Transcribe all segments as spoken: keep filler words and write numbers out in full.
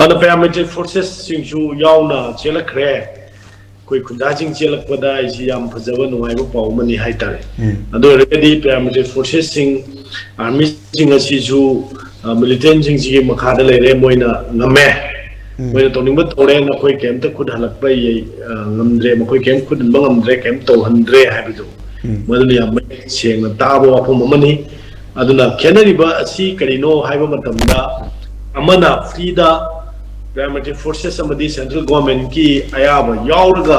ꯑꯗꯨꯅ paramilitary forces ꯁꯤꯡꯁꯨ ꯌꯥꯎꯅ ꯆꯦꯜꯂꯛꯈ꯭ꯔꯦ꯫ ꯑꯩꯈꯣꯏ ꯈꯨꯟꯖꯥꯁꯤꯡ ꯆꯦꯜꯂꯛꯄꯗ ꯑꯩꯁꯤ ꯌꯥꯝ ꯐꯖꯕ, ꯅꯨꯡꯉꯥꯏꯕ ꯄꯥꯎ ꯑꯃꯅꯤ ꯍꯥꯏꯇꯥꯔꯦ꯫ ꯎꯝ꯫ ꯑꯗꯨ ꯑꯣꯏꯔꯒꯗꯤ paramilitary forces ꯁꯤꯡ, army ꯁꯤꯡ ꯑꯁꯤꯁꯨ, ꯑ, militant ꯁꯤꯡꯁꯤꯒꯤ ꯃꯈꯥꯗ ꯂꯩꯔꯦ꯫ ꯃꯣꯏꯅ ꯉꯝꯃꯦ, ꯎꯝ꯫ ꯃꯣꯏꯅ ꯇꯧꯅꯤꯡꯕ ꯇꯧꯔꯦ꯫ ꯅꯈꯣꯏ ꯀꯩꯝꯇ ꯈꯨꯠ ꯍꯜꯂꯛꯄ ꯌꯩ-, ꯑ, ꯉꯝꯗ꯭ꯔꯦ, ꯃꯈꯣꯏ ꯀꯩꯝ ꯈꯨꯠ ꯍꯟꯕ ꯉꯝꯗ꯭ꯔꯦ, ꯀꯩꯝ ꯇꯧꯍꯟꯗ꯭ꯔꯦ ꯍꯥꯏꯕꯗꯨ, ꯎꯝ꯫ ꯃꯗꯨꯅ ꯌꯥꯝ ꯃꯌꯦꯛ ꯁꯦꯡꯅ ꯇꯥꯕ ꯋꯥꯐꯝ ꯑꯃꯅꯤ꯫ ꯑꯗꯨꯅ ꯈꯦꯠꯅꯔꯤꯕ ꯑꯁꯤ ꯀꯔꯤꯅꯣ ꯍꯥꯏꯕ ꯃꯇꯝꯗ, ꯑꯃꯅ free ꯗ paramilitary forces ꯑꯃꯗꯤ central government ꯀꯤ ꯑꯌꯥꯕ ꯌꯥꯎꯔꯒ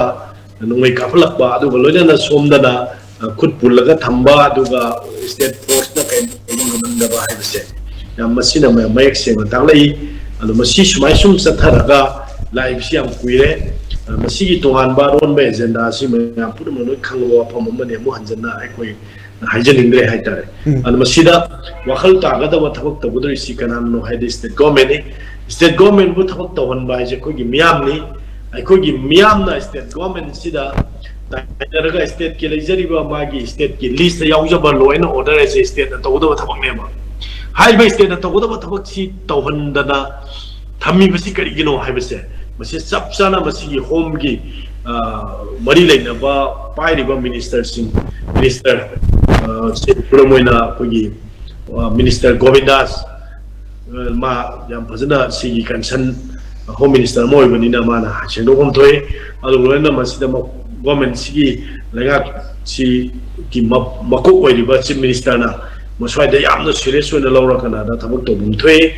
ꯅꯣꯡꯃꯩ ꯀꯥꯞꯍꯜꯂꯛꯄ, ꯑꯗꯨꯒ ꯂꯣꯏꯅꯅ ꯁꯣꯝꯗꯅ, ꯑ, ꯈꯨꯠ ꯄꯨꯜꯂꯒ ꯊꯝꯕ, ꯑꯗꯨꯒ state force ꯅ ꯀꯩꯝꯇ ꯇꯧꯕ ꯉꯝꯍꯟꯗꯕ ꯍꯥꯏꯕꯁꯦ, ꯌꯥꯝ ꯃꯁꯤꯅ ꯃ-, ꯃꯌꯦꯛ ꯁꯦꯡꯅ ꯇꯥꯛꯂꯛꯏ꯫ ꯑꯗꯣ ꯃꯁꯤ ꯁꯨꯃꯥꯏ ꯁꯨꯝ ꯆꯠꯊꯔꯒ ꯂꯥꯛꯏꯕꯁꯤ ꯌꯥꯝ ꯀꯨꯏꯔꯦ꯫ ꯑ, ꯃꯁꯤꯒꯤ ꯇꯣꯉꯥꯟꯕ ꯑꯔꯣꯟꯕ agenda ꯑꯁꯤ ꯃꯌꯥꯝ ꯄꯨꯝꯅꯃꯛ ꯂꯣꯏ ꯈꯪꯕ ꯋꯥꯐꯝ ꯑꯃꯅꯤ꯫ ꯑꯃꯨꯛ ꯍꯟꯖꯟꯅ ꯑꯩꯈꯣꯏ ꯍꯥꯏꯖꯅꯤꯡꯗ꯭ꯔꯦ ꯍꯥꯏꯇꯥꯔꯦ꯫ ꯎꯝ꯫ ꯑꯗꯣ ꯃꯁꯤꯗ ꯋꯥꯈꯜ ꯇꯥꯒꯗꯕ ꯊꯕꯛ ꯇꯧꯒꯗꯧꯔꯤꯁꯤ ꯀꯅꯥꯅꯣ ꯍꯥꯏꯗꯤ state government ꯅꯤ꯫ State government ꯕꯨ ꯊꯕꯛ ꯇꯧꯍꯟꯕ ꯍꯥꯏꯁꯦ ꯑꯩꯈꯣꯏꯒꯤ ꯃꯤꯌꯥꯝꯅꯤ꯫ ꯑꯩꯈꯣꯏꯒꯤ ꯃꯤꯌꯥꯝꯅ state government ꯁꯤꯗ ꯇꯥꯏꯅꯔꯒ state ꯀꯤ ꯂꯩꯖꯔꯤꯕ ꯃꯥꯒꯤ state ꯀꯤ list ꯇ ꯌꯥꯎꯖꯕ law and order ꯍꯥꯏꯁꯦ state ꯅ ꯇꯧꯒꯗꯕ ꯊꯕꯛꯅꯦꯕ꯫ ꯍꯥꯏꯔꯤꯕ state ꯅ ꯇꯧꯒꯗꯕ ꯊꯕꯛꯁꯤ ꯇꯧꯍꯟꯗꯅ ꯊꯝꯃꯤꯕꯁꯤ ꯀꯔꯤꯒꯤꯅꯣ ꯍꯥꯏꯕꯁꯦ, ꯃꯁꯤ ꯆꯞ ꯆꯥꯅ ꯃꯁꯤꯒꯤ home ꯒꯤ, ꯑ, ꯃꯔꯤ ꯂꯩꯅꯕ ꯄꯥꯏꯔꯤꯕ minister ꯁꯤꯡ, minister, ꯑ, ꯁꯦ ꯈꯨꯗꯝ ꯑꯣꯏꯅ ꯑꯩꯈꯣꯏꯒꯤ, ꯑ, minister ꯒꯣꯕꯤꯟꯗꯥꯁ, ꯑ, ꯃꯥ ꯌꯥꯝ ꯐꯖꯅ ꯁꯤꯒꯤ concern home minister ꯑꯃ ꯑꯣꯏꯕꯅꯤꯅ ꯃꯥꯅ ꯁꯦꯡꯗꯣꯛꯐꯝ ꯊꯣꯛꯏ꯫ ꯑꯗꯨꯒ ꯂꯣꯏꯅꯅ ꯃꯁꯤꯗ ꯃ-, government ꯁꯤꯒꯤ ꯂꯩꯉꯥꯛꯁꯤꯒꯤ ꯃ-, ꯃꯀꯣꯛ ꯑꯣꯏꯔꯤꯕ chief minister ꯅ ꯃꯁ꯭ꯋꯥꯏꯗ ꯌꯥꯝꯅ serious ꯑꯣꯏꯅ ꯂꯧꯔ ꯀꯅꯥꯗ ꯊꯕꯛ ꯇꯧꯐꯝ ꯊꯣꯛꯏ꯫